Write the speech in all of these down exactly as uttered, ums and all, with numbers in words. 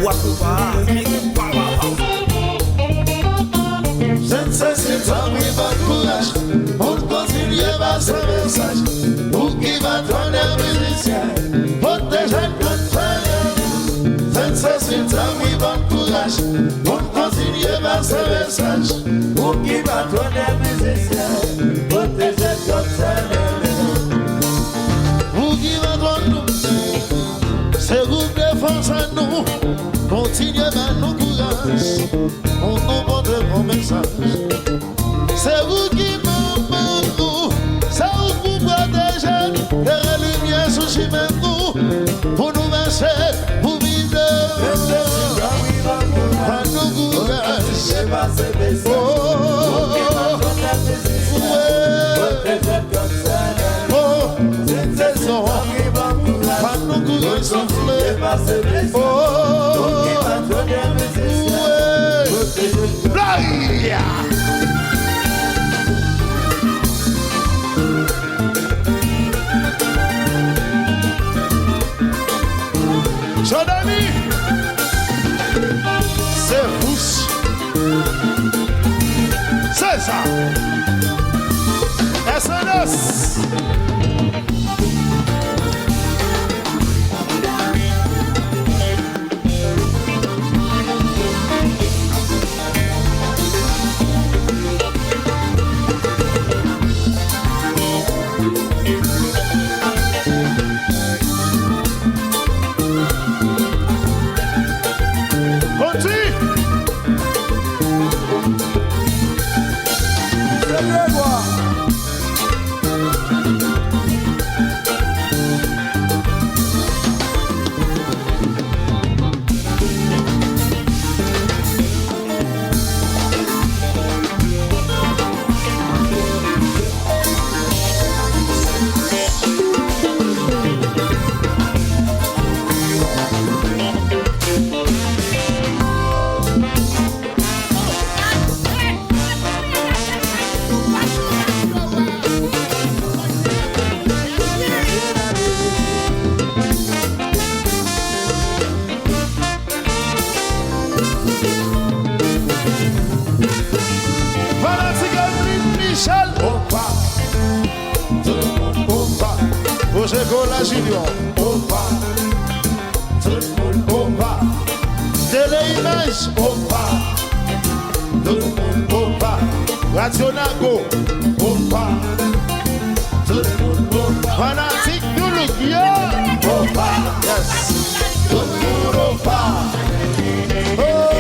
Sent Sesil, tanpri, ban kouraj pou n kontinye pase mesaj. Ou ki patwòn mizisyen, pwoteje kòd fè. Sent Sesil, tanpri, ban kouraj pou n kontinye pase mesaj. Ou ki patwòn mizisyen, pwoteje kòd fè. Ou ki patwòn nou, se ou k defanse nou. Kontinye ban nou kouraj pou nou pote bon mesaj. Se ou ki manman nou, se ou k pou pwoteje n, klere limyè sou chimen nou, pou nou mache, pou viv. Ban nou kouraj. Oh, oh, oh. Oh, sezon, ban nou kouraj soufle. Oh, oh, oh. Gloria! Jodani, se vous. Se sa. S N S. Konti! Fanatik Emeline Michel. Opa. Tout moun opa. Roger Gola Junior. Opa. Tout moun opa. Tele Imaj. Opa. Tout moun opa. Radio Nago. Opa. Tout moun opa. Fanatik New Look, yeah. Opa. Yes. Tout moun opa. Oh.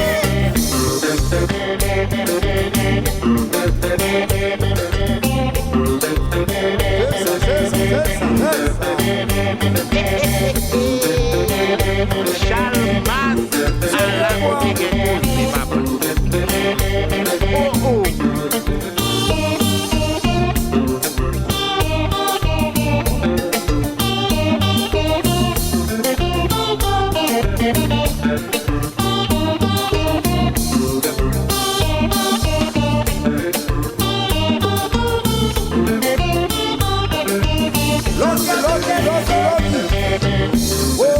Chalmas ala kote gen koze, papa. Oh, oh. Loke, loke, loke, loke.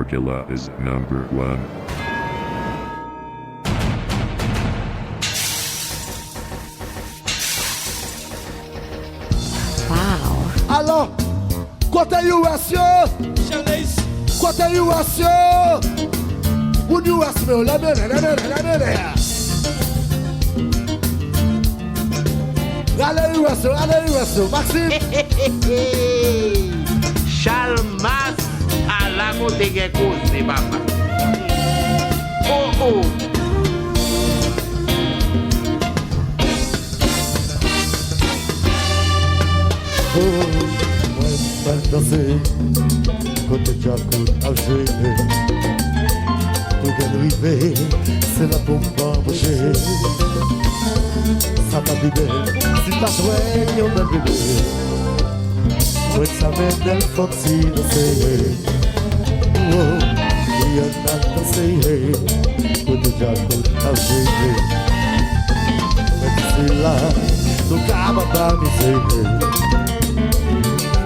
Killa is number one. Alò, kote U S yo? Kote U S yo? Moun U S men yo, leve men, leve men, leve men. Rale U S yo, rale U S yo. Maxime. Chalmas, ala kote gen koze papa. Oh oh. Oh, mwen pral danse kote Djakout ap jwe. Pou gen rive, se la pou m pran bouche. Sa pa pi bèl si pa t wè yon bèl bebe. Mwen sa men bèl fòk ti danse. Rihanna danse, kote Djakout ap jwe. Mwen di se la nou kapab amize.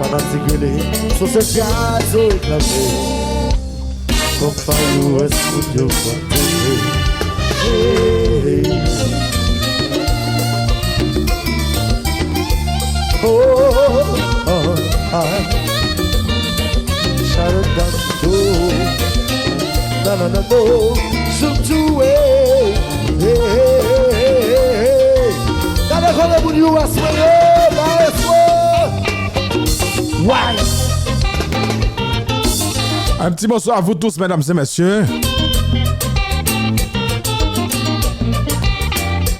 Fanatik rele, sou se djaz yo reklame. Konpa U S moun yo konte. Hey. Oh, oh, oh, ah. Shout out to Na na na no. Surtout, hey, hey, hey, hey, hey, hey. Gade kote moun U S mwen yo, maestro. Why? Un petit bonsoir à vous tous, mesdames et messieurs.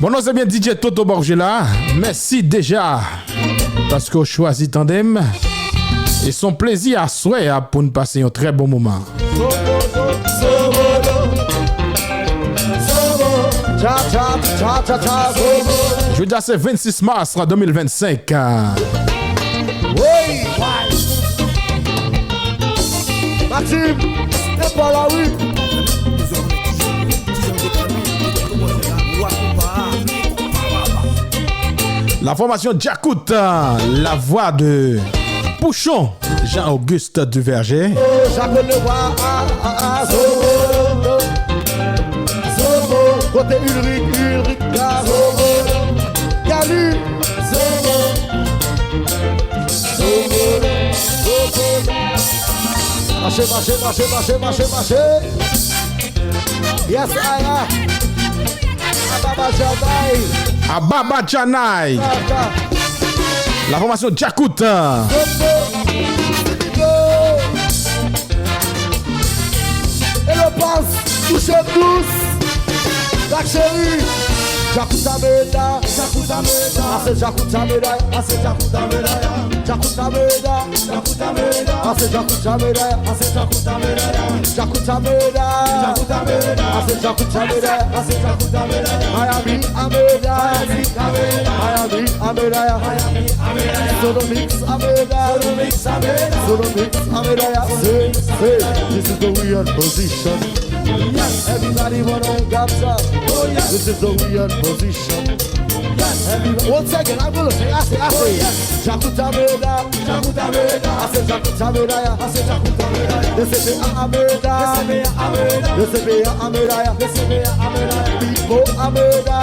Mon non se byen D J Toto Borgela. Mèsi deja paske w chwazi tande m. E se yon plezi aswè a pou n pase yon trè bon moman. Jodi a se vennsis mas de mil vennsenk. Woy! Maxime, e pa la wi. La formation Djakout, la voix de Pouchon, Jean-Auguste Duverger. Jacob Leroy, ah, ah, ah, Zobo, Zobo, kote Ulrich, Ulrich la, Zobo, Galu, Zobo, Zobo, Zobo. Mache, mache, mache, mache, mache, mache. Yes, Aya. Ababa Janay. Ababa Janay. La formation Djakout. Hello Paz, touche dous. Black Chéri. Djakout Ameda, Djakout Ameda. Ase Djakout Ameda, ase Djakout Ameda. Djakout Ameda. Ase Djakout Ameda, ase Djakout Ameda, Djakout Ameda, Djakout Ameda, ase Djakout Ameda, ase Djakout Ameda, Miami Ameda, Miami Ameda, Miami Ameda, Sodomix Ameda, Sodomix Ameda, Sodomix Ameda, say, say, this is the real position. Yes, everybody wanna grab some. Oh yes, this is the real position. Yes, everybody. Once again, I'm gonna say, I say, I say. Oh yes. Djakout Ameda, Djakout Ameda, ase Djakout Ameda ya, ase Djakout Ameda ya. D C P A Ameda, D C P A Ameda, D C P A Ameda ya, D C P A Ameda ya. Pipo Ameda,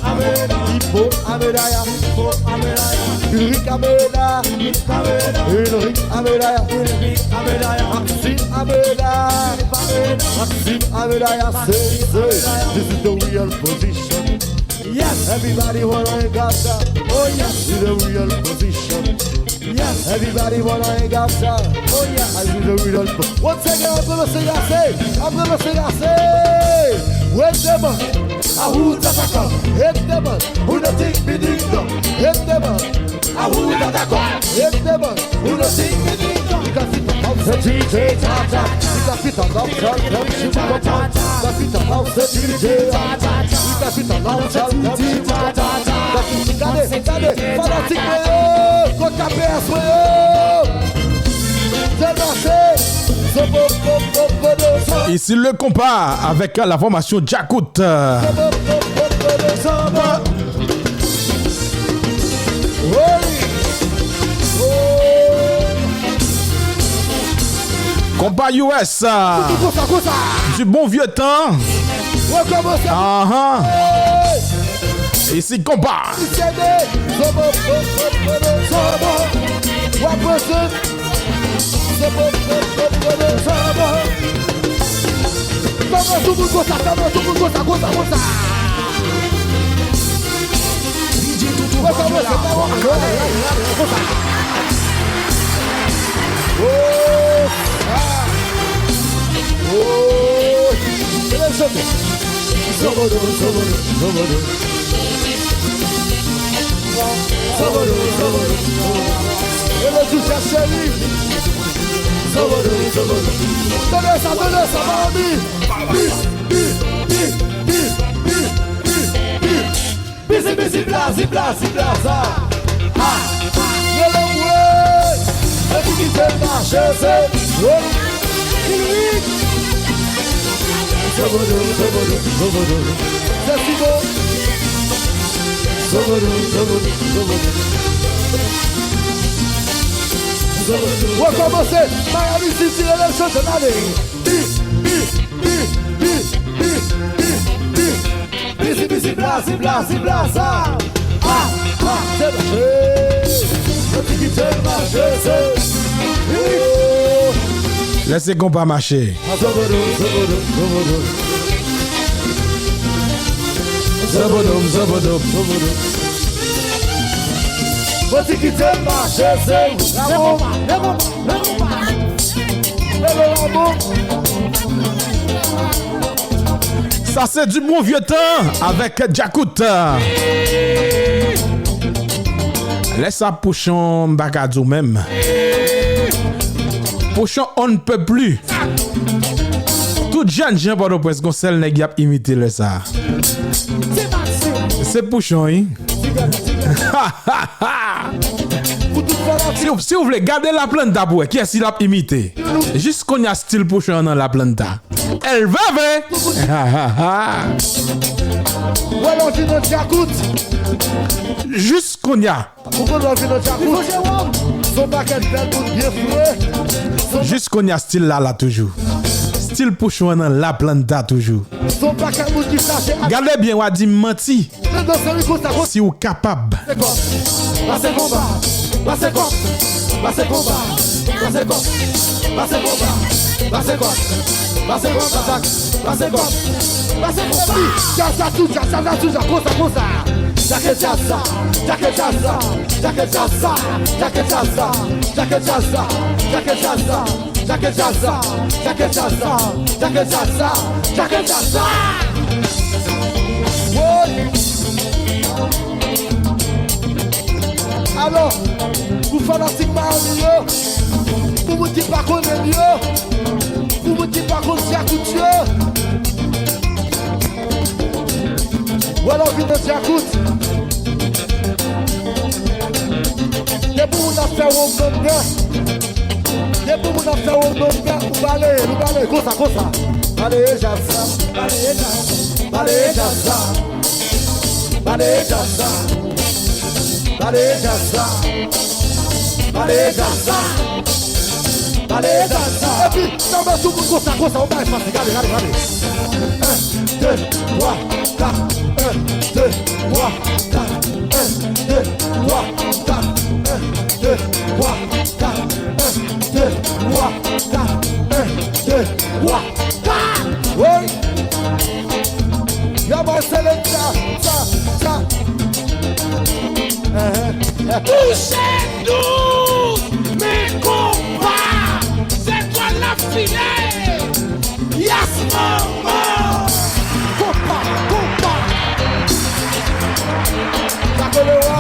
Ameda, Pipo Ameda ya, Pipo Ameda ya. Ulrich Ameda, Ulrich Ameda, Ulrich Ameda ya, Ulrich Ameda ya. Maxime Ameda, Maxime Ameda ya. Say, say, this is the real position. Yes, everybody wanna grab that. Oh yes, with the real position. Yes, everybody wanna grab that. Oh yes, I with the real po- Once again, I'm gonna say, I say, I'm gonna say, I say. Wait them up. Ahou tataka. Hit them up. Who the thing be ding dong? Hit them up. Ahou tataka. Hit them up. Who the thing be ding dong? Because it's a house of D J Jaja. It's a fit of house of D J Jaja. It's a fit of house of D J Jaja. Gade, gade, fanatik mwen yo, kot K P S mwen yo. Fè mache. Zobo, bo, bo, bo, bo, zo. Ici le compas avec la formation Djakout. Zobo, bo, bo, bo, bo, zo. Woy. Woy. Konpa U S. Konsa, konsa. Du bon vieux temps. Rekòmanse. Ahan. Hey! Isi konpa. Isi se de. Zobo, zobo, zobo, zobo. W ap panse. Zobo, zobo, zobo, zobo. Fè mwen sou moun konsa, fè mwen sou moun konsa, konsa, konsa. Mwen kòmanse pa wè. Oh, ah. Oh. Leve sou mwen. Zobodo, zobodo, zobodo. Zobodo, zobodo, zobodo. Leve sou sa, cheri. Zobodo, zobodo. Tande sa, tande sa, mami. Bi, bi, bi, bi, bi, bi, bi. Bi, zip, zip, la, zip, la, zip, la, sa. Ha, ha. Rele mwen. Mwen ki kite l mache, se. Zobodo, zobodo, zobodo. Se Sido. Zobodo, zobodo, zobodo. Zobodo. Rekòmanse. Miami City, rele l chante, ale. Bi, bi, bi, bi, bi, bi, bi. Bisi, bisi, blasi, blasi, blasa. Ah, ah, se mache. Yo di ki te mache, se. Lèse konpa mache. Zobodo, zobodo, zobodo. Zobodo, zobodo, zobodo. Yo di ki te mache, se. Lè konpa, lè konpa, lè konpa. Lè konpa. Sa se du bon vieux temps avec Djakout. Lè sa Pouchon m pa ka di w menm. Pouchon on ne peut plus. Tout jèn jan Pòtoprens gon sèl nèg y ap imite lè sa. Se Pouchon, wi. Si w, si w vle, gade La Planta pou wè kiyès li ap imite. Jis kounye a stil Pouchon an nan La Planta. El Veve! Wè lè w vin nan Djakout. Jis kounye a. Ou konn lè w vin nan Djakout. Se yon pakèt bèl moun byen fre. Jis kounye a stil la la toujou. Stil Pouchon an nan La Planta toujou. Se yon pakèt moun ki chache ak... Gade byen, w a di m manti. Si w kapab. Pase konpa, pase kòb, pase konpa, pase kòb, pase konpa, pase kòb, pase konpa, pase kòb, pase konpa. Djaz la sou djaz, djaz la sou djaz, konsa, konsa. Djake djaz la, djake djaz la, djake djaz la, djake djaz la, djake djaz la, djake djaz la. Djake djaz la, djake djaz la, djake djaz la, djake djaz la. Woy! Alò, pou fanatik Miami yo, pou moun ki pa konnen yo, pou moun ki pa konn Djakout yo, wè lè w vin nan Djakout. Depi moun ap fè wonm nan dè. Depi moun ap fè wonm nan dè, ou baleye, ou baleye, konsa, konsa. Baleye djaz la, baleye djaz, baleye djaz la. Baleye djaz la, baleye djaz la. Baleye djaz la, baleye djaz la. Epi, sa mèt sou moun konsa, konsa, ou baleye fasi, gade, gade, gade. En, de, twa, kat, en, de, twa, kat, en, de, twa, kat, en, de, twa, kat, en, de, twa, kat, en, de, twa, kat. Woy! Yo, mwen se le dja, dja, dja. Touche douz, men konpa, se twal n ap file. Yes, manman! Konpa, konpa!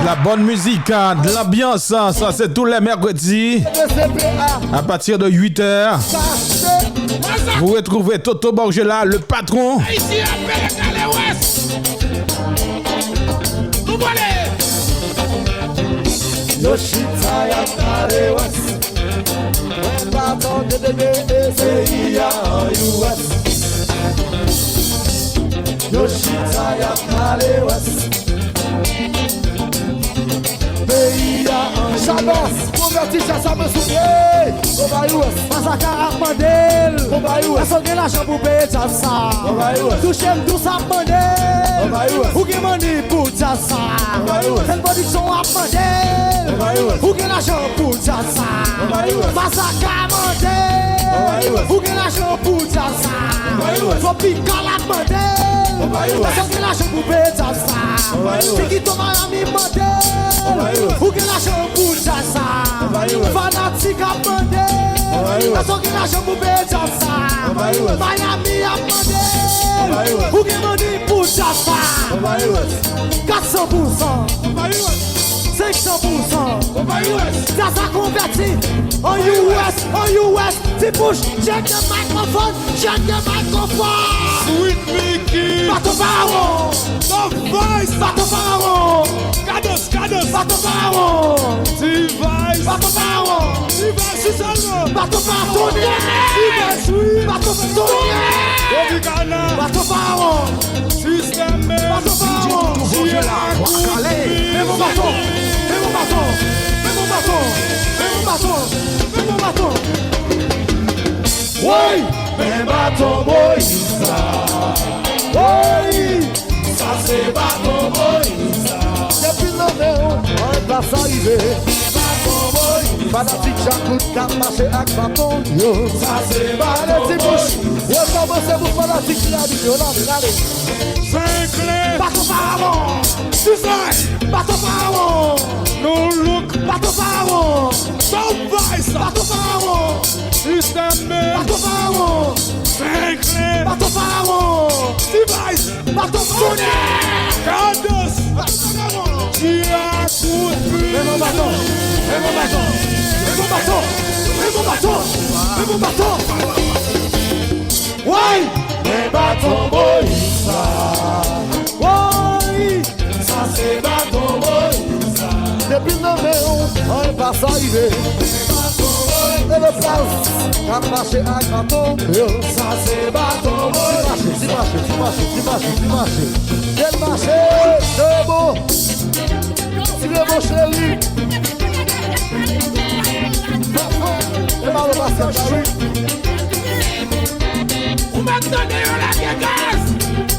La bonne musique, hein, de l'ambiance, hein, ça c'est tous les mercredis à partir de huit heures. Vous retrouvez Toto Borgela, le patron. Ayiti ap pele kale wès. Nou pale. Yo chita y ap kale wès. Mwen pa tande de peyi a an U S. Yo chita y ap kale wès. Peyi a an Chabas, konvèti djaz sa mwen souple. Konpayi Wès. Masaka ap mande l. Konpayi Wès. Èske w gen lajan pou peye djaz sa? Konpayi Wès. Touche m dous ap mande l. Konpayi Wès. Ou gen mani pou djaz sa? Konpayi Wès. Sèl pwodiksyon ap mande l. Konpayi Wès. Ou gen lajan pou djaz sa? Konpayi Wès. Masaka mande l. Konpayi Wès. Ou gen lajan pou djaz sa? Konpayi Wès. Tropikal ap mande l. Konpayi Wès. Èske w gen lajan pou peye djaz sa? Konpayi Wès. Tikito Miami mande l. Konpayi Wès. Ou gen lajan pou djaz sa? Konpayi Wès. Fanatik ap mande l. Konpayi Wès. Èske w gen lajan pou peye djaz sa? Konpayi Wès. Miami ap mande l. Konpayi Wès. Ou gen mani pou djaz sa? Konpayi Wès. Kat san pou san. Konpayi Wès. Senk san pou san. Konpayi Wès. Djaz sa konvèti. An U S, an U S. Ti bouch, check the microphone, check the microphone. Sweet Mickey. Baton Parawon. The Voice. Baton Parawon. Kadans, kadans. Baton Parawon. T-Vice. Baton Parawon. T-Vice, wi sèlman. Baton Parawon. T-Vice, wi. Baton Parawon. Tropicana. Baton Parawon. Sistèm. Baton Parawon. Chien a kout. Men bon baton. Men bon baton. Men bon baton. Men bon baton. Men bon baton. Woy! Men baton Moyiz la. Woy! Sa se baton Moyiz la. Depi nan men w, anyen pa sa rive. Baton Moyiz. Fanatik Djakout k ap mache ak baton yo. Sa se baton Moyiz. Rekòmanse pou fanatik Miami yo la, ale. Senklen. Baton Parawon. Sisay. Baton Parawon. Nou look. Baton Parawon. Top Vice. Baton Parawon. Sistèm. Baton Parawon. Senklen. Baton Parawon. T-Vice. Baton Parawon. Kadans. Baton Parawon. Chien a kout. Men bon baton. Men bon baton. Men bon baton. Men bon baton. Men bon baton. Woy! Men baton Moyiz la. Woy! Sa se baton Moyiz la. Depi nan men w, anyen pa sa rive. E le plas k ap mache ak baton yo. Sa se baton Moyiz. Ti mache, ti mache, ti mache, ti mache, ti mache. Bèl mache, se bon. Tire bon cheri. E balo basket la wi. Ou mèt tande yo lage gaz.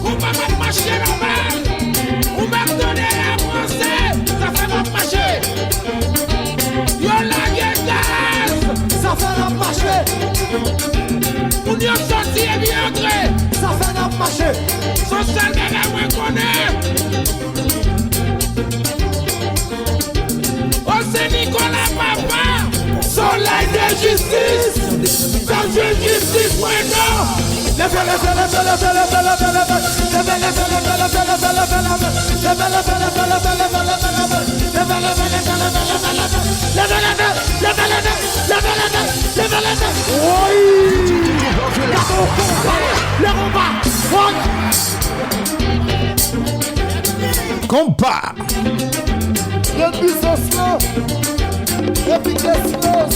Konpa m ap mache nòmal. Ou mèt tande yo avanse. Zafè m ap mache. Yo lage gaz. Zafè m ap mache. Moun yo soti epi antre. Zafè m ap mache. Se sèl bagay mwen konnen. O Sen Nikola papa. Solèy de jistis. N ap jwenn jistis mwen non. Leve, leve, leve. Leve, leve, leve. Leve, leve, leve. Leve, leve, leve. Leve, leve, leve. Leve, leve, leve. Leve, leve, leve. Leve, leve. Leve, leve. Leve, leve. Woy! Gade yon konpa! Le konpa! Woy! Konpa! Grann pwisans lan! Epi Desnos!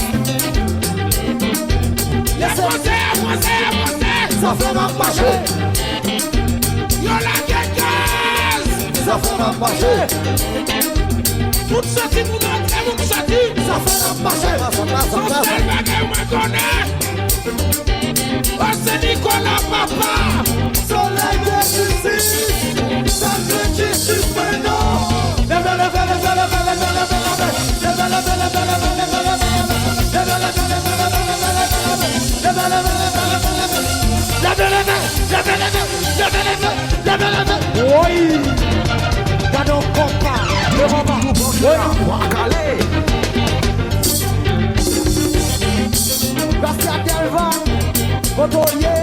Avanse, avanse, avanse! Zafè m ap mache! Yo lage gaz! Zafè m ap mache! Moun soti, moun antre, moun soti! Zafè m ap mache! Pasa, pasa, pasa! Se sèl bagay mwen konnen! O Sen Nikola papa! Solèy de jistis! Solèy de jistis mwen non! Leve, leve, leve. Leve, leve, leve. Leve, leve, leve. Leve, leve. Leve, leve. Woy! Gade yon konpa! Yon konpa! Woy! Gracia Delva, kote w ye?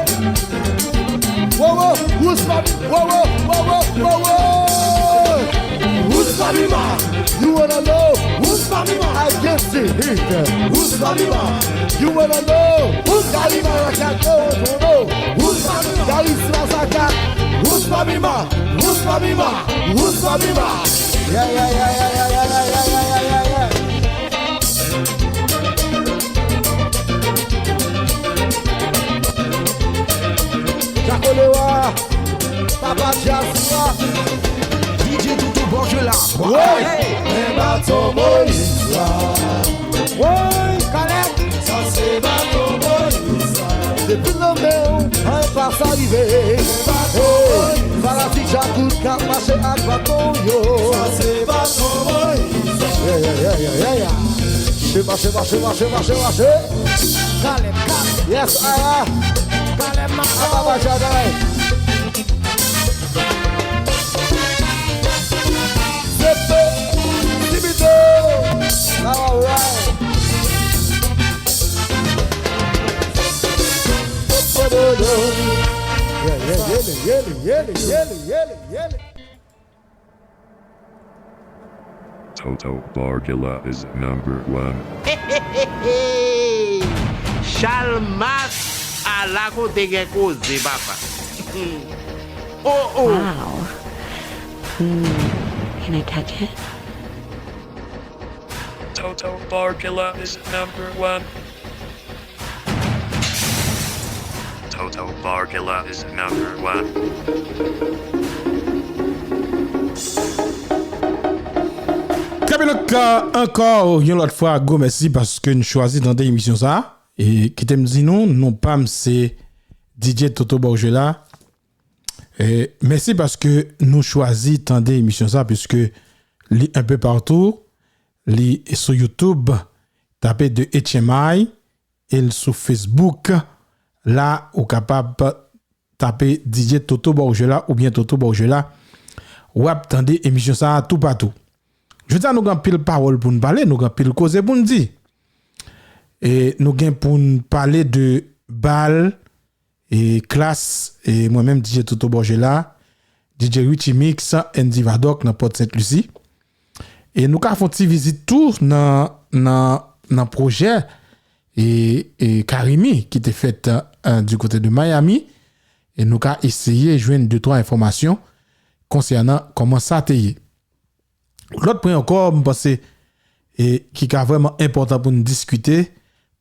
Wowo, who's Mami? Wowo, wowo, wowo! Who's Mami ma? You wanna know? Who's Mami ma? I can see it. Who's Mami ma? You wanna know? Who's Mami ma? I can't know, don't know. Who's Mami ma? There is Masaka. Who's Mami ma? Who's Mami ma? Who's Mami ma? Yeah, yeah, yeah. Jacolewa, papa djaz la. D J Toutou Bòjè Woy! Men baton Moyiz la. Woy, Kalèb! Sa se baton Moyiz la. Depi nan men w, anyen pa sa rive. Hey, Fanatik Djakout k ap mache ak baton yo. Sa se baton Moyiz la. Yeah, yeah, yeah, yeah, yeah, yeah. Mache, mache, mache, mache, mache, mache. Kalèb, Kalèb. Yes, Aya. Kalèb, Mason. Apa, Bajaday. Sepe, Sibito. Alright. Yeah, yeah, yeah, yeah, yeah, yeah, yeah, yeah, yeah. Toto Borgila is number one. Chalmas, ala kote gen koze, papa. Oh, oh. Wow. Hmm. Can I touch it? Toto Borgila is number one. Toto Borgila is number one. Trè byen, donk, ankò yon lòt fwa, gwo mèsi paske n chwazi tande emisyon sa a. E kite m di nou, non pa m se D J Toto Borgila. E mèsi paske nou chwazi tande emisyon sa a, piske li enpe patou, li sou YouTube, tape The H M I, e l sou Facebook. La, ou kapab tape D J Toto Borgila oubyen Toto Borgila. W ap tande emisyon sa a toupatou. Jodi a, nou gen anpil pawòl pou n pale, nou gen anpil koze pou n di. E nou gen pou n pale de bal, e Klass, e mwen menm, D J Toto Borgila, D J Richie Mix, Andy Vadok nan Pòt Sent Lisi. E nou ka fè yon ti vizit tou nan, nan, nan pwojè e, e Carimi ki te fèt, e, du côté de Miami. E nou ka eseye jwenn de twa enfòmasyon konsènan kòman sa te ye. Lòt pwen ankò, m panse, e ki ka vrèman enpòtan pou n diskite,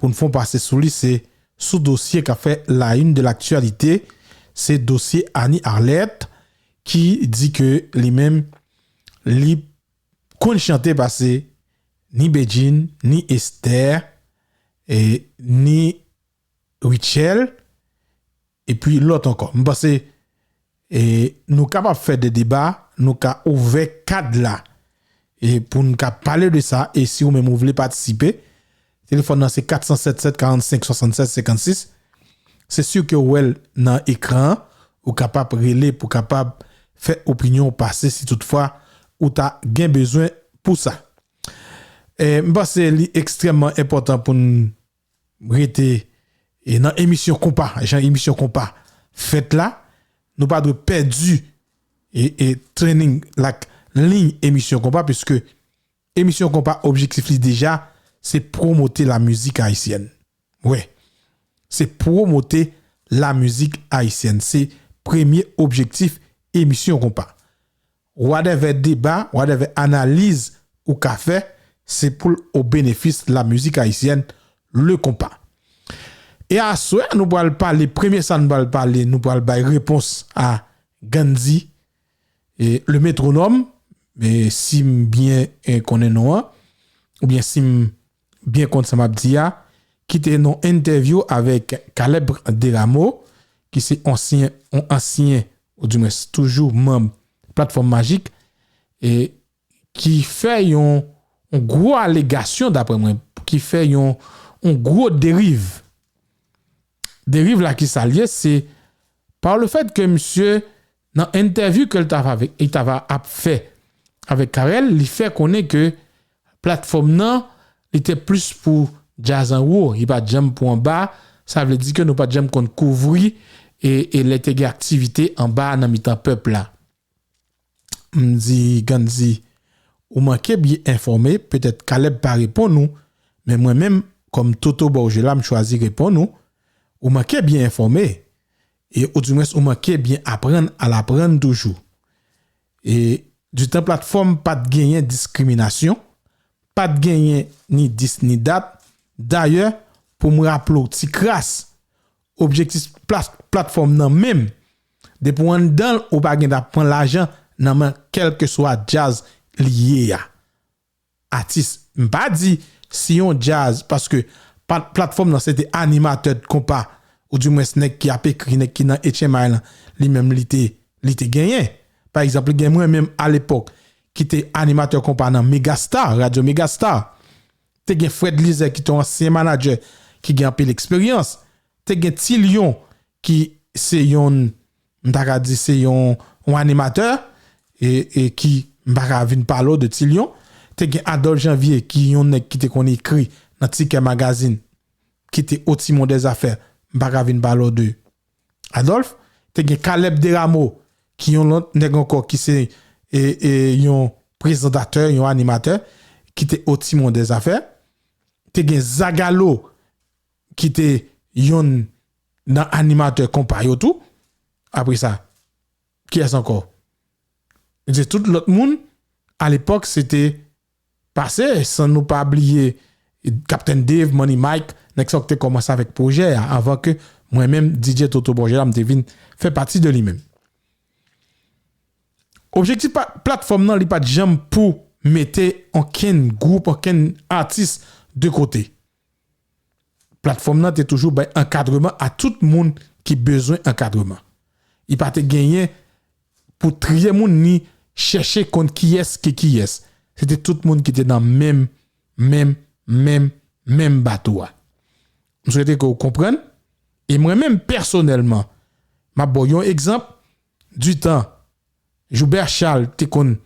pou n fè yon pase sou li, se sou dosye k ap fè la une de l'actualité, se dosye Annie Arlette, ki di ke li menm, li konn chante pase ni Bedjine, ni Esther, e ni Rutshelle, epi lòt ankò. M panse, e, nou kapab fè de deba, nou ka ouvè kad la, e pou n ka pale de sa, e si ou menm ou vle patisipe, telefòn nan se kat san sèt sèt karannsenk swasannsèz senkannsis. Se si ke w wè l nan ekran an, ou kapab rele pou kapab fè opinyon w pase si toutfwa ou ta gen bezwen pou sa. E, m panse li ekstrèmman enpòtan pou n rete, e, nan emisyon konpa, jan emisyon konpa fèt la, nou pa dwe pèdi, e, e trending, like, liy emisyon konpa, piske emisyon konpa, objektif li deja, se pwomote la mizik ayisyèn. Wi. Se pwomote la mizik ayisyèn. Se premye objektif emisyon konpa. Whatever deba, whatever analiz ou ka fè, se pou l o benefis la mizik ayisyèn, le konpa. E aswè, nou pral pale, premye sa nou pral pale, nou pral bay repons a Gandhi, e, le métronome, e, si m byen, e, konnen non an, oubyen si m byen konn sa m ap di a, ki te nan entèvyou avèk Caleb Desrameaux, ki se ansyen, yon ansyen, oudimwens toujou manm Platfòm Majik, e ki fè yon, yon gwo alegasyon, daprè mwen, ki fè yon, yon gwo deriv. Deriv la, ki sa l ye, se pa le fèt ke misye, nan entèvyou ke l t ap avèk, li t ap ap fè avèk Carel, li fè konnen ke platfòm nan, li te plis pou djaz anwo, li pa t janm pou anba, sa vle di ke nou pa t janm konn kouvri e, e lè te gen aktivite anba nan mitan pèp la. M di Gandhi, ou manke byen enfòme, petèt Caleb pa reponn ou, men mwen menm, kòm Toto Borgela, m chwazi reponn ou, ou manke byen enfòme, e oudimwens ou manke byen aprann al aprann toujou. E ditan platfòm pa t genyen diskriminasyon, pa t genyen ni dis ni dat. Dayè, pou m raple w ti kras, objektif plat-, platfòm nan menm, depi w anndan l, ou pa gen dwa pran lajan nan men kèlkeswa djaz li ye a. Atis, m pa di si yon djaz, paske pa- platfòm nan se te animatè de konpa, oudimwens nèg ki ap ekri, nèg ki nan H M I lan, li menm li te, li te genyen. Pa egzanp, li gen mwen menm alepòk, ki te animatè konpa nan Megastar, Radyo Megastar. Te gen Fred Lizè ki te yon ansyen manadjè ki gen anpil eksperyans. Te gen Ti Lyon ki se yon, m ta ka di se yon, yon animatè e, e ki m pa ka vin pale w de Ti Lyon. Te gen Adolphe Janvier ki yon nèg ki te konn ekri nan Ti Kè Magazine, ki te o timon dèzafè, m pa ka vin pale w de Adolphe. Te gen Caleb Desrameaux ki yon lòt nèg ankò ki se e, e, yon prezantatè, yon animatè ki te o timon dèzafè. Te gen Zagalo ki te yonn nan animatè konpa yo tou. Apre sa, kiyès ankò? Se tout lòt moun alepòk se te pase, san nou pa bliye Captain Dave, Money Mike, nèg sa yo ki te kòmanse avèk pwojè a, anvan ke mwen menm, D J Toto Borgela, m te vin fè pati de li menm. Objektif pa- platfòm nan, li pa t janm pou mete ankenn gwoup, ankenn atis de kote. Platfòm nan te toujou bay ankadreman a tout moun ki bezwen ankadreman. Li pa te genyen pou triye moun ni chèche konn kiyès ki kiyès. Se te tout moun ki te nan menm, menm, menm, menm bato a. M swete ke w konprann. E mwen menm pèsonèlman, m ap ba w yon egzanp. Di tan Joubert Charles te konn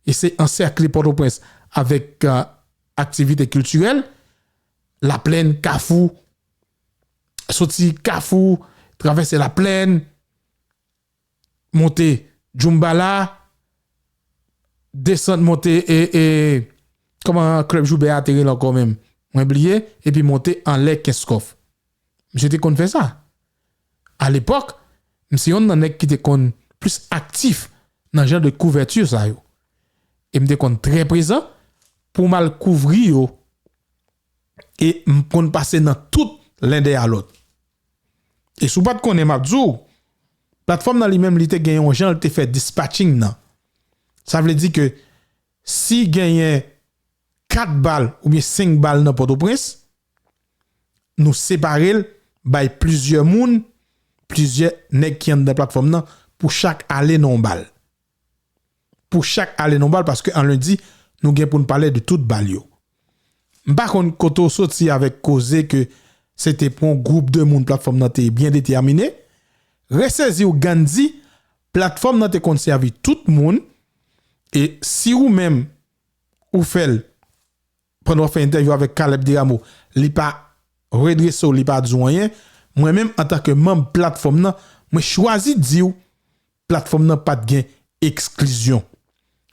eseye ansèkle Pòtoprens avèk, euh, aktivite kiltirèl, Laplèn, Kafou, soti Kafou, travèse Laplèn, monte Djoumbala, desann, monte, e, e, kòman klèb Joubert a te rele ankò menm? Mwen bliye, epi monte anlè Kenskòf. Misye te konn fè sa. Alepòk, m se yonn nan nèg ki te konn plis aktif nan jan de kouvèti sa yo. E m te konn trè prezan pou m al kouvri yo. E m konn pase nan tout len dèyè lòt. E si w pa t konnen, m ap di w, platfòm nan li menm, li te gen yon jan l te fè dispatching nan. Sa vle di ke si genyen kat bal oubyen senk bal nan Pòtoprens, nou separe l, bay plizyè moun, plizyè nèg ki anndan platfòm nan, pou chak ale nan yon bal. Pou chak ale nan yon bal, paske an lendi, nou gen pou n pale de tout bal yo. M pa konn kote w soti avèk koze ke se te pou yon gwoup de moun platfòm nan te byen detèmine. Resezi w, Gandhi, platfòm nan te konn sèvi tout moun, e si ou menm ou fè l, pandan w ap fè entèvyou avèk Caleb Desrameaux, li pa redrese w, li pa di w anyen. Mwen menm, antanke manm platfòm nan, mwen chwazi di w, platfòm nan pa t gen eksklizyon.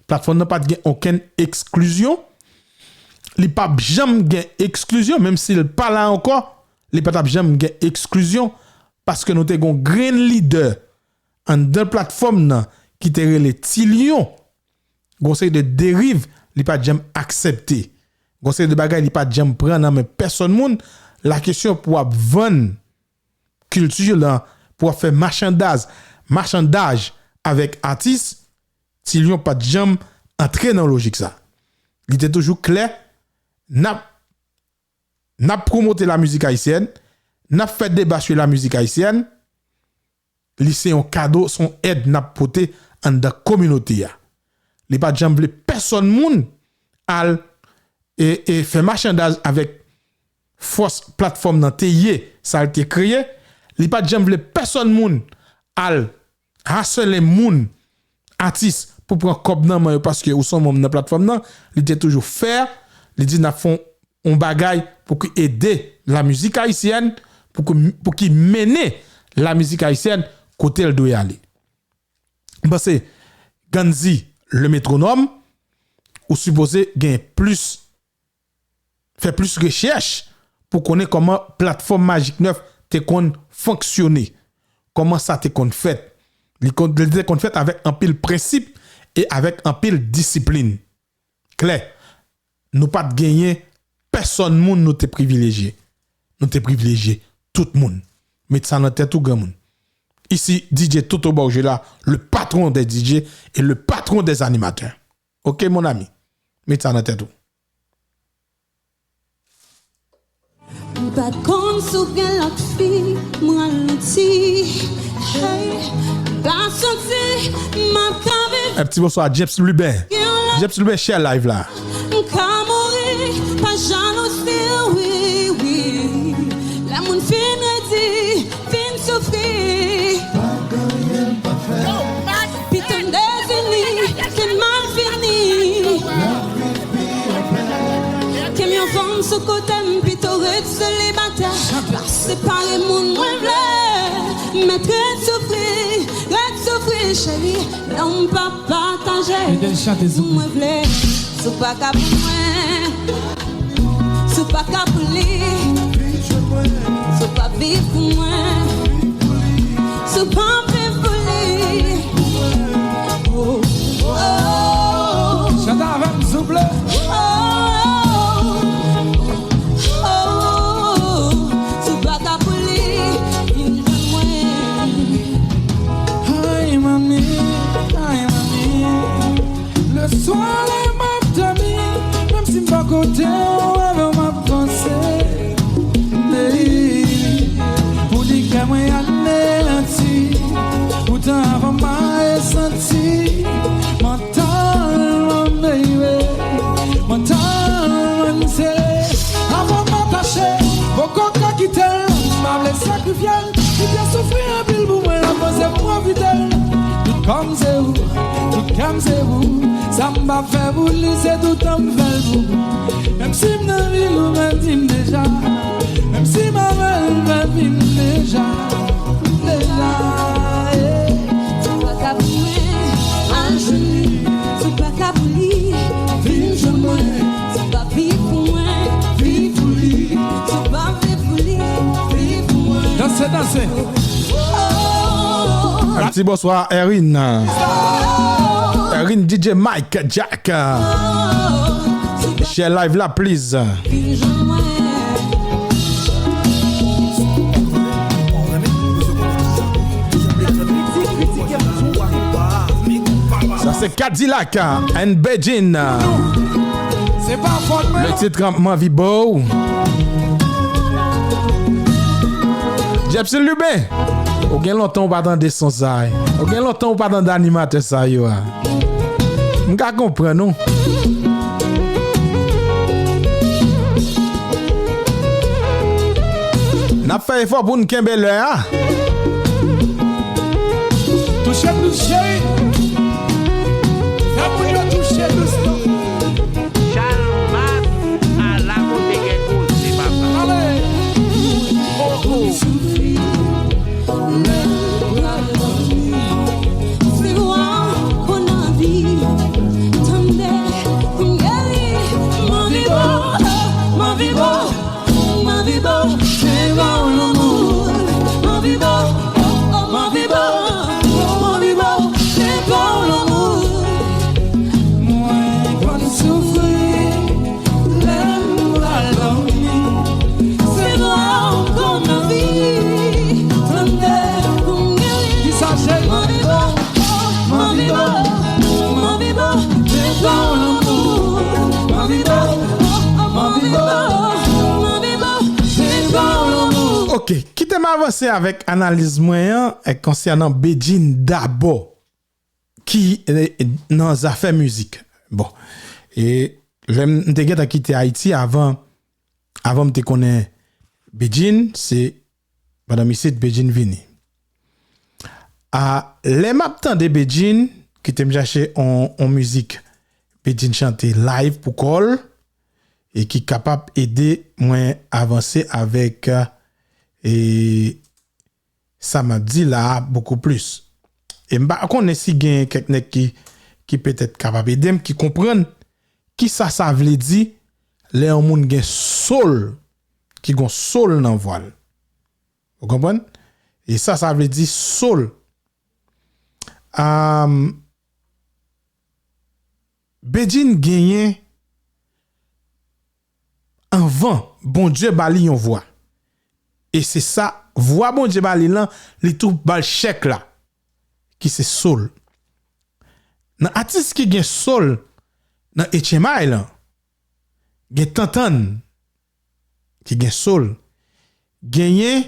Platfòm nan pa t gen okenn eksklizyon. Li p ap janm gen eksklizyon, menm si l pa la ankò, li pa t ap janm gen eksklizyon, paske nou te gen yon grenn lidè anndan platfòm nan ki te rele Ti Lyon. Gon seri de deriv li pa t janm aksepte. Gon seri de bagay li pa t janm pran nan men pèsonn moun. Lakesyon pou w ap vann kilti lan, pou w ap fè machandaz, machandaj avèk atis, Ti Lyon pa t janm antre nan lojik sa. Li te toujou klè, n ap, n ap pwomote lamizik ayisyèn, n ap fè deba sou lamizik ayisyèn, li se yon kado, se yon èd n ap pote anndan kominote a. Li pa t janm vle pèsonn moun al e, e fè machandaj avèk fòs platfòm nan te ye, sa l te kreye. Li pa t janm vle pèsonn moun al asèle moun, atis, pou pran kòb nan men yo paske ou se yon manm nan platfòm nan. Li te toujou fè, li di n ap fè yon, yon bagay pou ki ede lamizik ayisyèn, pou ki, pou ki mennen lamizik ayisyèn kote l dwe ale. M panse Gandhi, le métronome, ou sipoze gen plis, fè plis rechèch pou konnen kòman platfòm Magik nèf te konn fonksyone, kòman sa te konn fèt. Li konn, li te konn fèt avèk anpil prensip e avèk anpil disiplin. Klè, nou pa t genyen pèsonn moun nou te privilejye. Nou te privilejye tout moun. Met sa nan tèt ou, granmoun. Ici D J Toto Borgela, le patron des D J et le patron des animateurs. Ok, mon ami. Met sa nan tèt ou. M pa t konn si w gen lòt fi, m ralanti. Hey, m pa santi m ap ka viv. Un petit bonsoir, James Lubin. James Lubin, share live la. M ka mouri pa jalouzi, wi, wi. Lè moun fin redi, fin soufri. Pito m dezini ke mal fini. Ke m yon fanm sou kote m pito ret selibatè. Pa separe moun mwen vle. Mèt ret soufri, ret soufri cheri. Non m pa pataje. Mwen vle. Si w pa ka pou mwen. Si w pa ka pou li. Si w pa viv pou mwen. Si w pa viv pou li. Oh, oh. Chante avè m, souple. Oh, oh, oh. Si w pa ka pou li, vin jwenn mwen. Ay, manmi, ay, manmi. Leswa lè m ap dòmi, menm si m pa kote w, avè w m ap panse. Baby, pou di kè mwen aneyanti, poutan avan m a resanti. Mwen tèlman, baby, mwen tèlman sere. Avan m atache, poko ka kite l, m pa vle sakrifye l. Li te soufri anpil pou mwen, l ap panse m pwofite l. Tout kò m se ou, tout kè m se ou. Sa m pa fè pou li, se tout tan m fè l pou ou. Menm si m nan vil ou, men di m deja. Menm si m avè l, men di m deja. Deja, yeah. Si w pa ka pou mwen, al jwenn li. Si w pa ka pou li, vin jwenn mwen. Si w pa viv pou mwen, viv pou li. Si w pa viv pou li, viv pou mwen. Danse, danse. Un petit bonsoir, Erin. Erin, D J Mike Jack. Share live la, please. Sa se Cadillac and Bedjine. Le titre M anvi ba w. Jepsy Lubin, ou gen lontan ou pa tande son sa a. Ou gen lontan ou pa tande animatè sa yo a. M ka konprann ou. N ap fè efò pou n kenbe lè a. Touche dous, cheri. Fè moun yo touche dous, non. Chalmas, ala kote gen koze, papa. Ale. Oh, oh. Se vwa w konn anvi tande pou m geri. M anvi ba w, m anvi ba w, m anvi ba w, se ba w lanmou. M anvi ba w, oh, oh, m anvi ba w, m anvi ba w, se ba w lanmou. Mwen konn soufri. Lè m pral dòmi, se vwa w konn anvi tande pou m geri. Kisa, cheri? M anvi ba w, m anvi ba w, m anvi ba w, se ba w lanmou. M anvi ba w, m anvi ba w, m anvi ba w, se ba w lanmou. Ok, kite m avanse avèk analiz mwen an, eh, konsènan Bedjine dabò. Ki, eh, nan zafè mizik. Bon. E lè m, m te gentan kite Ayiti avan, avan m te konnen Bedjine, se pandan m isit Bedjine vini. A, lè m ap tande Bedjine, kite m chache on, on mizik Bedjine chante live pou kò l, e ki kapab ede mwen avanse avèk, e, sa m ap di la a bokou plis. E m pa konnen si gen kèk nèg ki, ki petèt kapab ede m, ki konprann kisa sa vle di lè yon moun gen soul, ki gon soul nan vwa l. Ou konprann? E sa, sa vle di soul. Am, Bedjine genyen anvan Bondye ba li yon vwa. E se sa, vwa Bondye ba li lan, li tou ba l chèk la, ki se soul. Nan atis ki gen soul, nan H M I lan, gen Tantann ki gen soul, genyen,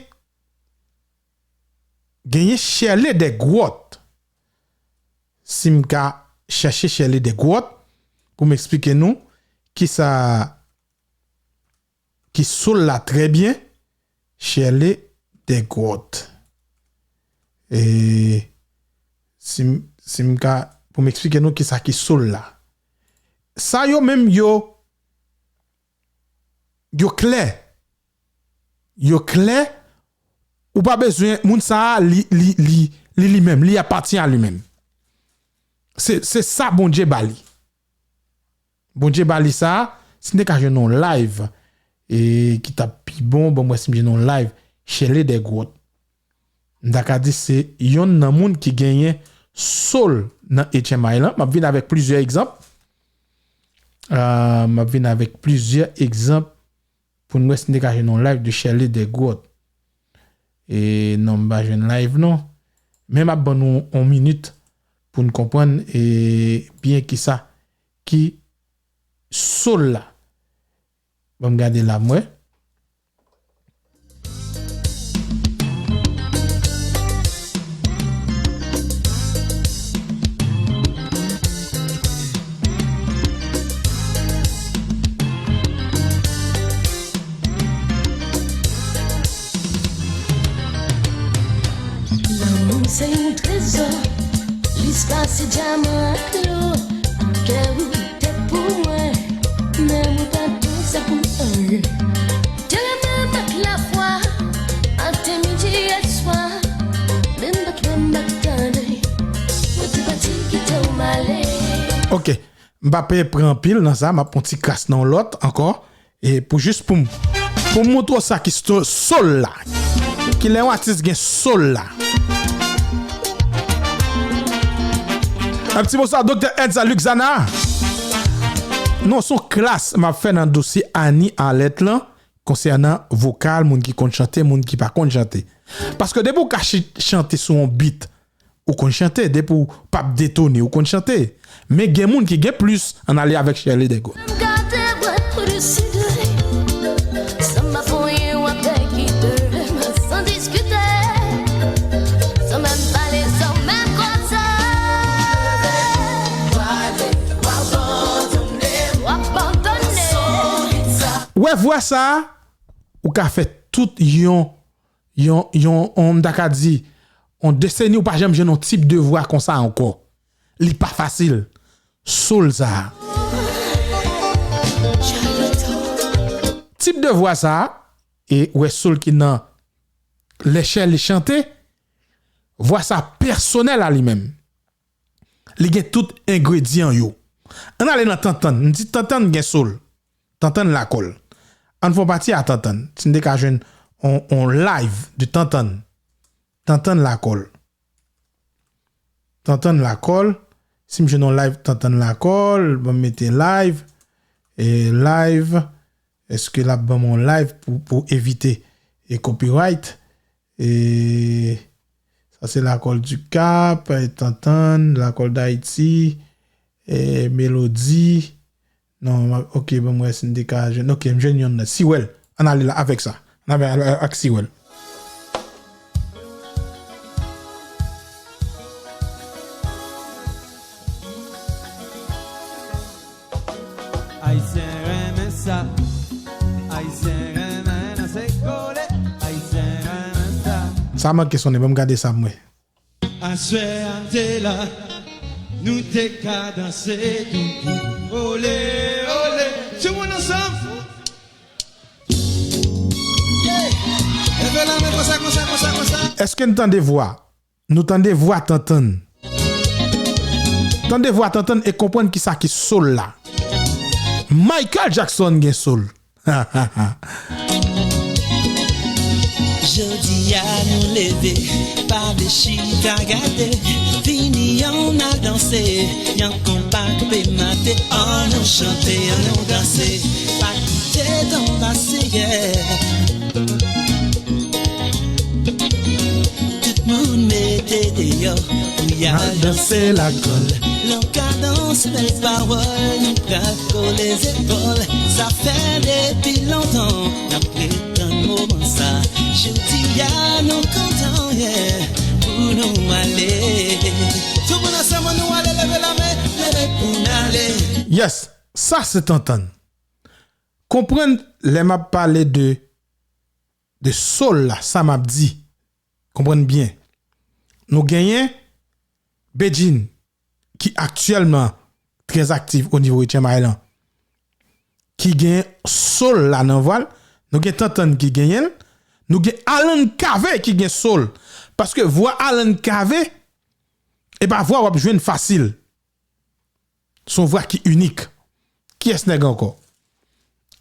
genyen Shirley Desgrottes. Si m ka chèche Shirley Desgrottes pou m eksplike nou kisa ki soul la trè byen, Shirley Desgrottes. E si m, si m ka, pou m eksplike nou kisa ki soul la. Sa yo menm yo, yo klè. Yo klè. Ou pa bezwen, moun sa a, li, li, li, li, li menm, li apatyen a li menm. Se, se sa Bondye ba li. Bondye ba li sa, si n te ka jwenn yon live, e ki t ap pi bon, bon, mwen si m jwenn yon live, Shirley Desgrottes. M ta ka di se yonn nan moun ki genyen soul nan H M I lan. M ap vin avèk plizyè egzanp. Ah, m ap vin avèk plizyè egzanp pou n wè si n te ka jwenn yon live de Shirley Desgrottes. E non, m pa jwenn live non. Men m ap ban nou yon minit pou n konprann e byen kisa ki soul la. Ban m gade la, m wè. Lanmou se yon trezò, plis pase dyaman ak lò. Kè ou te pou mwen, men ou pa panse pou anyen. Te renmen m ak lafwa, maten, midi e swa, men m pa t wè m pa t tande. Mwen te pati kite w m ale. Ok, m pa pe pran anpil nan sa, m ap pran ti kras nan yon lòt ankò. E pou jis pou m, pou m montre w sa ki sto-, soul la. Kilè yon atis gen soul la. Yon ti bonswa Doktè Edsa Luxana. Non, se yon klas m ap fè nan dosye Annie Arlette lan konsènan vokal, moun ki konn chante, moun ki pa konn chante. Paske depi w ka chi-, chante sou yon beat, ou konn chante, depi w p ap detone, ou konn chante. Men gen moun ki gen plis, ann ale avèk Shirley Desgrottes. M gade bwè pou deside, san m ap voye w ap dekite, san diskite, san menm pale, san menm koze. W abandone. Wè vwa sa, ou ka fè tout yon yon, yon, yon, m ta ka di, yon deseni ou pa janm jwenn yon tip de vwa konsa ankò. Li pa fasil. Soul sa. Tip de vwa sa, e ou wè soul ki nan lè Shirley chante, vwa sa pèsonèl a li menm. Li gen tout engredyan yo. Ann ale nan Tantann. M di Tantann gen soul. Tantann Lakòl. Ann fè yon pati a Tantann. Si n te ka jwenn on, on live de Tantann. Tantann Lakòl. Tantann Lakòl. Si m jwenn on live Tantann Lakòl, ban m mete live. E live. Èske l ap ban m on live pou, pou evite e copyright? E sa se Lakòl du Cap, e Tantann, Lakòl Dayiti, e Melodi. Non, m ap, ok, ban m wè si n te ka jwenn. Ok, m jwenn yonn nan. Siwèl, ann ale la avèk sa. Ann ale ak Siwèl. Ayisyen renmen sa. Ayisyen renmen danse kole. Ayisyen renmen sa. Sa manke sonnen, ban m gade sa m wè. Aswè a te la, nou te ka danse doudou. Ole, ole. Tout moun ansanm. Yeah. Leve la men konsa, konsa, konsa, konsa. Èske n tande vwa? Nou tande vwa Tantann. Tande vwa Tantann e konprann kisa ki soul la. Michael Jackson gen soul. Jodi a nou leve, pa vle chita gade. Vini an al danse, yon konpa koupe mate. An nou chante, an nou danse, pa kite tan pase, yeah. Tout moun mete Te deyò pou y al danse lakòl. Nan kadans bèl pawòl, nou pral kole zepòl. Sa fè depi lontan n ap ret tann moman sa. Jodi a nou kontan, yeah, pou nou ale. Tout moun ansanm, nou ale, leve lamen, leve pou n ale. Yes, sa se tantann. Konprann lè m ap pale de, de soul la, sa m ap di. Konprann byen. Nou genyen Bedjine, ki aktyèlman trè aktif o nivo H M I lan, ki gen soul la nan vwa l. Nou gen Tantann ki genyen l. Nou gen Alan Cavé ki gen soul. Paske vwa Alan Cavé, e pa vwa w ap jwenn fasil. Se yon vwa ki inik. Kiyès nèg ankò?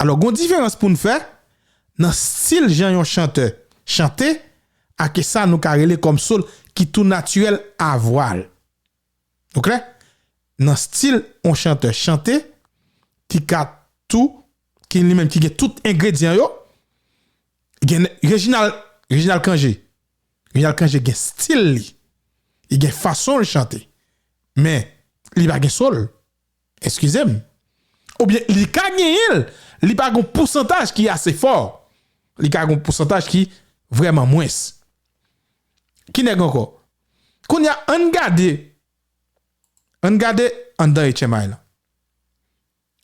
Alò, gon diferans pou n fè nan stil jan yon chantè chante, ak sa nou ka rele kòm soul ki tou natirèl a vwa l. Nou klè? Nan stil yon chantè chante, ki ka tou, ki li menm ki gen tout engredyan yo, gen Reginald, Reginald Cangé. Reginald Cangé gen stil li. Li gen fason l chante. Men, li pa gen soul. Eskize m. Oubyen, li ka genyen l, li pa gon pousantaj ki ase fò. Li ka gon pousantaj ki vrèman mwens. Ki nèg ankò? Kounye a, ann gade, ann gade anndan H M I lan.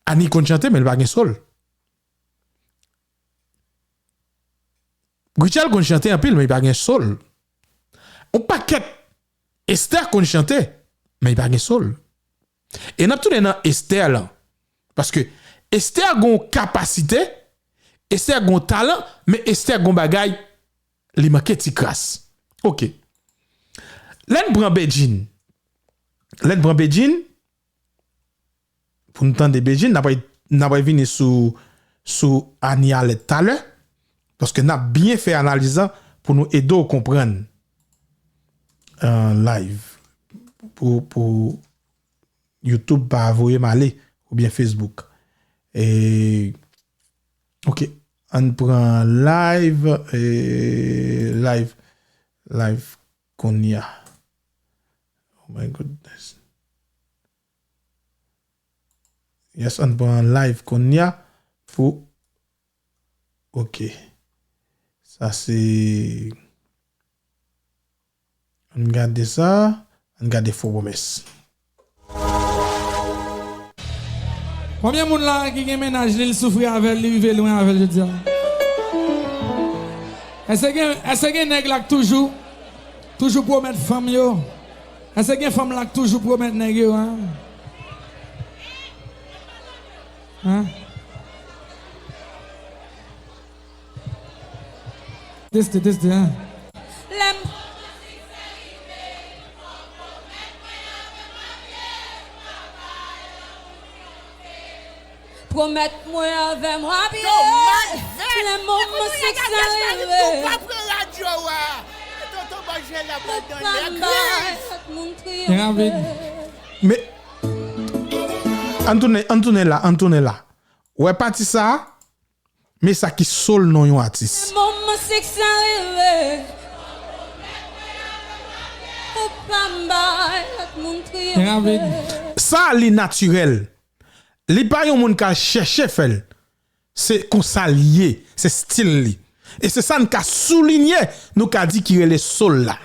Ani konn chante, men li pa gen soul. Rutshelle konn chante anpil, men li pa gen soul. Yon pakèt Esther konn chante, men li pa gen soul. E n ap tounen nan Esther lan. Paske Esther gon kapasite, Esther gon talan, men Esther gon bagay, li manke ti kras. Oke. Lè n pran Bedjine, lè n pran Bedjine, pou n tande Bedjine, n ap, n ap vini sou, sou Ani Alèt talè, paske n ap byen fè analiz lan pou nou ede w konprann, euh, live. Pou, pou YouTube pa voye m ale, oubyen Facebook. E, oke, ann pran live, e, live, live kounye a. Oh my goodness. Yes, ann pran live kounye a pou, oke. Sa se, ann gade sa, ann gade Fo Pwomès. Konbyen moun la ki gen mennaj li, l soufri avè l, li rive lwen avè l jodi a? Èske gen, èske gen nèg la k toujou, toujou pwomèt fanm yo? Èske gen fanm la k toujou pwomèt nèg yo, en? Hein? Teste, teste, hein? Lè m Pwomèt mwen avè m w ap ye. Lè moman sèks la rive. Ou pa pran radyo a. Tonton Bòjè la pral dan lègliz. Men, ann tounen, ann tounen la, ann tounen la. Ou wè pati sa a? Men sa ki soul non yon atis. Lè moman sèks la rive. Ou pa m bay lòt moun kriye. Sa li natirèl. Li pa yon moun k al chèche fè l. Se konsa l ye, se stil li. E se sa n ka soulinye, nou ka di ki rele soul la.